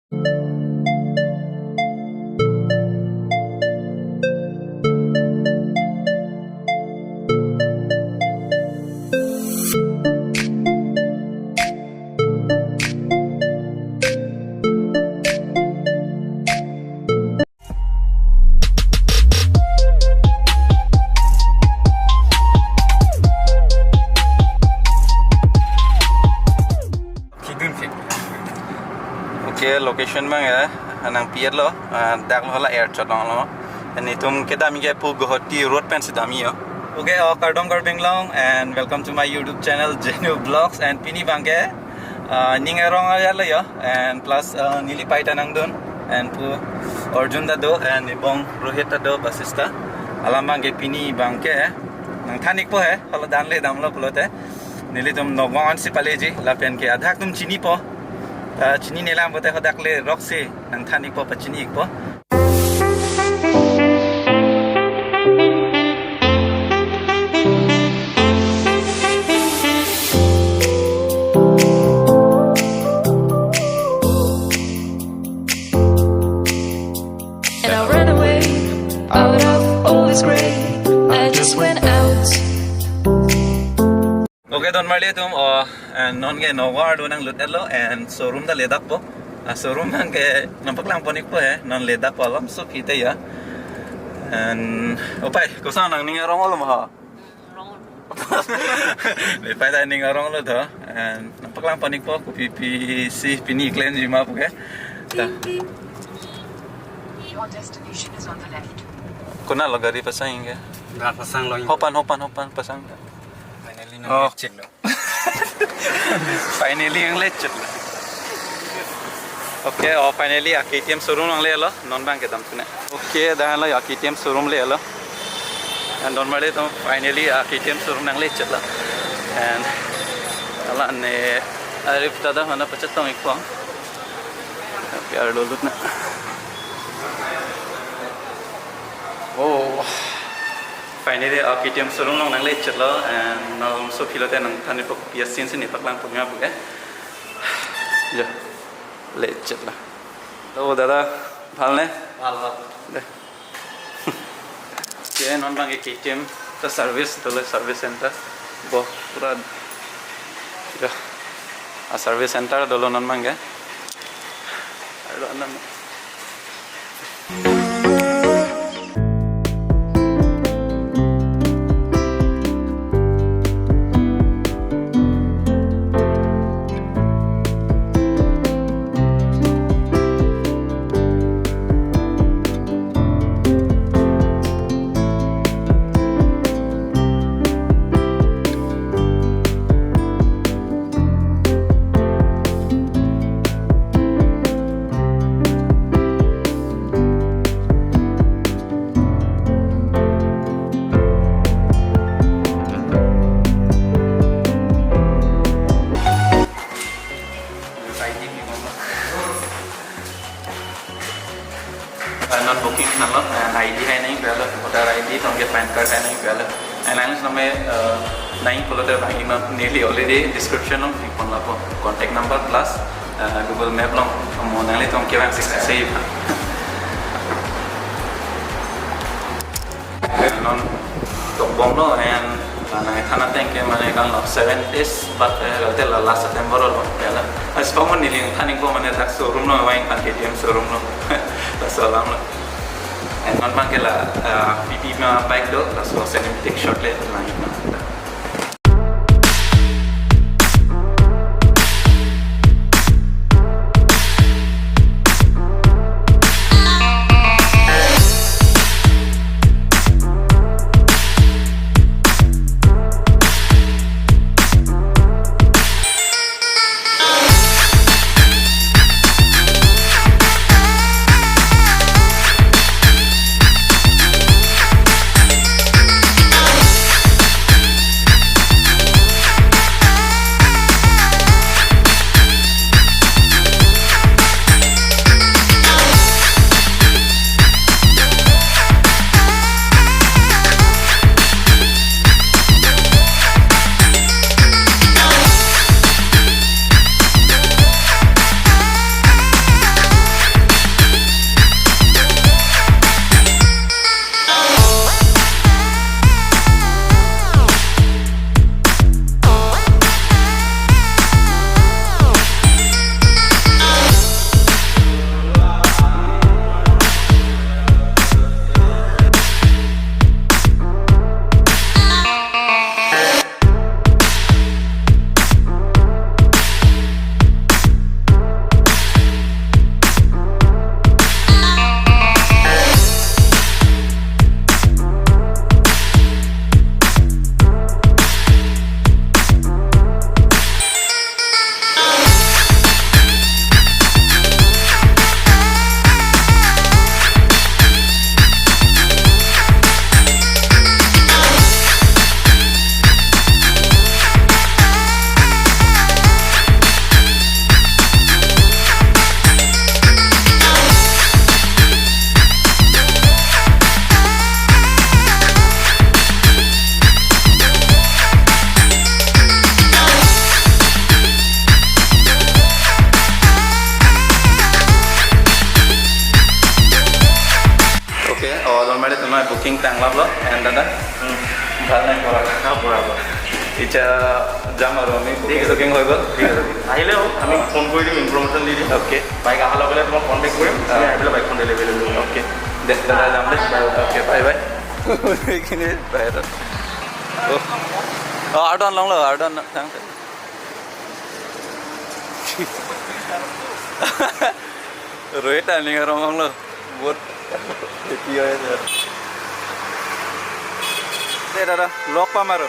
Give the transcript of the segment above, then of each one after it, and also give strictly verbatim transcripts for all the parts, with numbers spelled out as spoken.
Kidun ke. Okay, location abang ya, nangpi-et lo, ah, dak lo hala airport along lo. Netum kedam ke pu Guwahati road pensi damji ho. Okay, oh, kardom Karbi Anglong and welcome to my YouTube channel Jenu Vlogs, and pini abang ke, ah, ning arong aja lo ya, and plus, ah, neli pei ta nangdun, and pu Arjun ta do, and ibong Rohit ta do, bassist ta. Alam abang ke pini abang ke nangthan-ikpo he, hala dan le damlo pulote. Nelitum Nagaon si paleji, lapen ke adhak atum chinipo. Ta chinine lang pulote hadak le roksi nangthan-ikpo, pachini-ikpo. And I ran away out of all this gray. I just went out. Okay, don marli atum, oh, and non ke Nagaon arlo nanglut-et lo, and showroom ta ledakpo. Ah, showroom abang ke nangpaklangpon-ikpo he, non ledakpo alam so kita ya. And, oh pei, koson nangning arong lo ma ha? Nepei ta ning arong lo to, and nangpaklangpon-ikpo, kopi pisi pini klemji ma pu ke. Ta. Your destination is on the left. Konat lo gari pasang ke? Gari pasang lo. Hopan, hopan, hopan pasang. Finally, oh, nanglechet lo. Finally, nanglechet lo. Okay, oh, finally, ah, K T M showroom nanglelo, non abang ke damthu ne. Okay, dak lo ya, K T M showroom lelo. And don marli atum, finally, ah, K T M showroom nanglechet lo. And hala ne, Arif ta dak mana pachetong-ikpo. Okay, arlo lut na. Oh, finally, ah, K T M showroom along nanglechet lo, and nangso philo te nangthan-ikpo, pi a-scene si nepaklangpon ma pu ke. Ya, lechet lo. Hello, dada, bhal ne? Bhal, bhal. De. Okay, non abang ke K T M ta service dolo, service center. Bo, pura, ya. Ah, service center dolo non abang ke. Arlo anam. Ah, non booking thanlo, ah, I D hai nangji pulo, voter I D, tong ke PAN card hai nangji pulo. Ah, nangli sitame, ah, nangji pulote bang non neli already description along pipon lapo. Contact number plus, ah, Google Map along mo nanglitum kevang six save. Non tokbomlo and, ah, nangthan ateng ke mane kanglo seven days bak, eh, lote la last September lo ya la. Asbang mo neli than-ikpo mane dak showroom lo, wang kan K T M showroom lo. Laso alam lo. And non abang ke la, ah, P P ma bike do, laso cinematic shot le lang na. Ting tanglap lo, and দাদা? Hmm. Bhal nang pora? Ah, pora, pora. Icha jam aru ami, ঠিক আছে। Booking hoi gol? ঠিক আছে। আহিলে হ'ল, আমি ফোন কৰি দিম, ইনফৰমেশ্যন দি দিম। Okay. বাইক অহাৰ লগে লগে তোমাক কণ্টেক্ট কৰিম, তুমি আহি পেলাই বাইকখন ডেলিভাৰী লৈ ল'বা। Okay. দে, দাদা যাম দে। Bye, bye. Okay, bye, bye. এইখিনি বাহিৰত। Oh. Oh, আৰু দুখন লং লো, আৰু দুখন থাং। Rohit aning arong lo. বহুত happy হৈ আছে। দে দাদা, লগ পাম আৰু।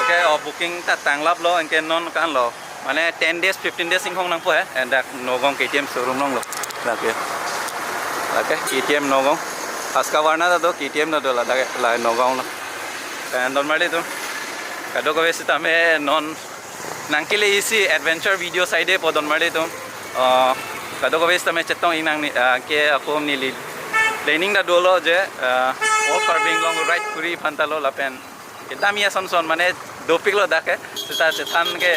Okay, oh, booking ta tanglap lo, anke non ko-an lo? Mane ten days, fifteen days inghong nangpo he. And dak Nagaon K T M showroom along lo. Lake. Lake K T M Nagaon. Husqvarna ta do, K T M ta do la, lake, la Nagaon lo. And donmarlitum, kadokave sitame non nangkele isi adventure video saidepo donmarlitum. Ah, kadokave sitame chetong-ik nang ni, ah, ke ako neli planning ta dolo je, ah, Old Karbi Anglong ride kuri aphan ta lo lapen kedam ason son mane dopik lo dak ke, seta chethan ke,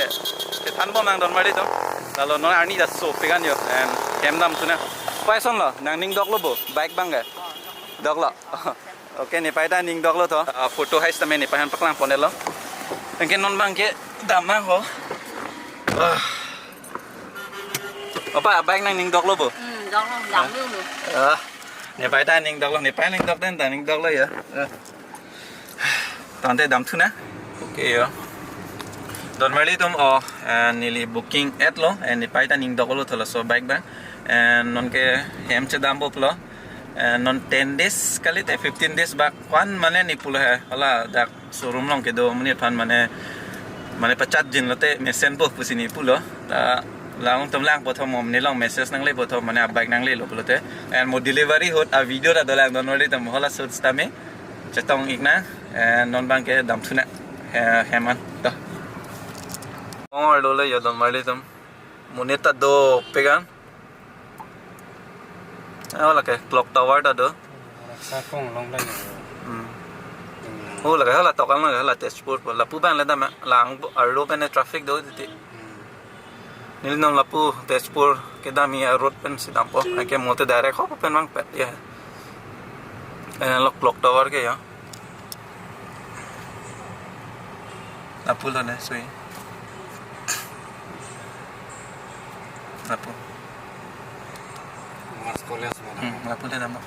chethan bom nang donmarlitum. Lalo non arni ta sopik an jo, and hem damthu nang. Pai ason lo, nangning doklo bo, bike abang ke? Doklo. Okay, nepei ta ning doklo tho. Ah, photo hai sitame nepei aphan paklang pon-etlo. Anke non abang ke dam nang ho. Ah. Opa, bike nangning doklo bo? Hmm, doklo, dam dulu. Ah, nepei ta ning doklo, nepei ning dok den ta ning doklo jo. Ah. Tangte damthu nang. Okay jo. Donmarlitum, oh, eh, neli booking et lo, eh, nepei ta ning doklo tho laso bike abang. Eh, non ke hem chedam bom lo. Eh, non ten days kalite fifteen days bak ko-an mane ne pulo he. Hala dak showroom along kedo amonit aphan mane, mane pachat jin lote mesenpo pusi ne pulo. Ta langtum langpo tho, mo nelong message nangle po tho, mane abike nanglelo pulote. And mo delivery ahut avideo ta dolang donmarlitum, hala shoot sitame chetong-ik nang. And non abang ke damthu nang. He, hem an to. Ong arlo le jo donmarlitum. Monit ta dopik an. Oh, lake clock tower ta do. Raksa kong long dai. Hmm. Hmm. Oh, lake hala tokan lake hala Tezpur pu. Lapu abang le dam, lang arlo pen traffic do titi. Hmm. Neli non lapu Tezpur kedam a-road pensi dampo. Anke mote direct ho pen vangpet jo. Ene lo clock tower ke jo. Lapu lo ne sui. Lapu. Mars College mana? Hmm, lapu le dam.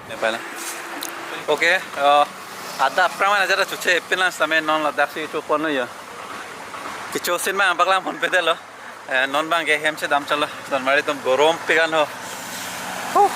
Nepei la. Okay, eh, adap aphrang mane jara chuche pin lang sitame non ladak si chu pon lo jo. Kecho asin ma paklang ponpedetlo. Eh, non abang ke hem chedam chalo. Donmarlitum, gorom pik an ho. Huh.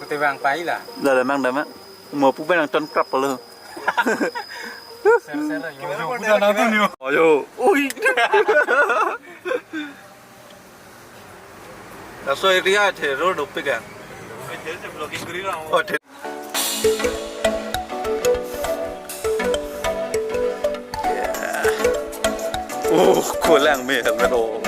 Kutebang pai la. Dala mang dama. Mo pu benang ton krap palo. Ser, ser, yo, yo, puta na tu nyo. Ayo. Ui. Laso area athe road dopik an. Oh, athe. Oh, kolang me helmet oh.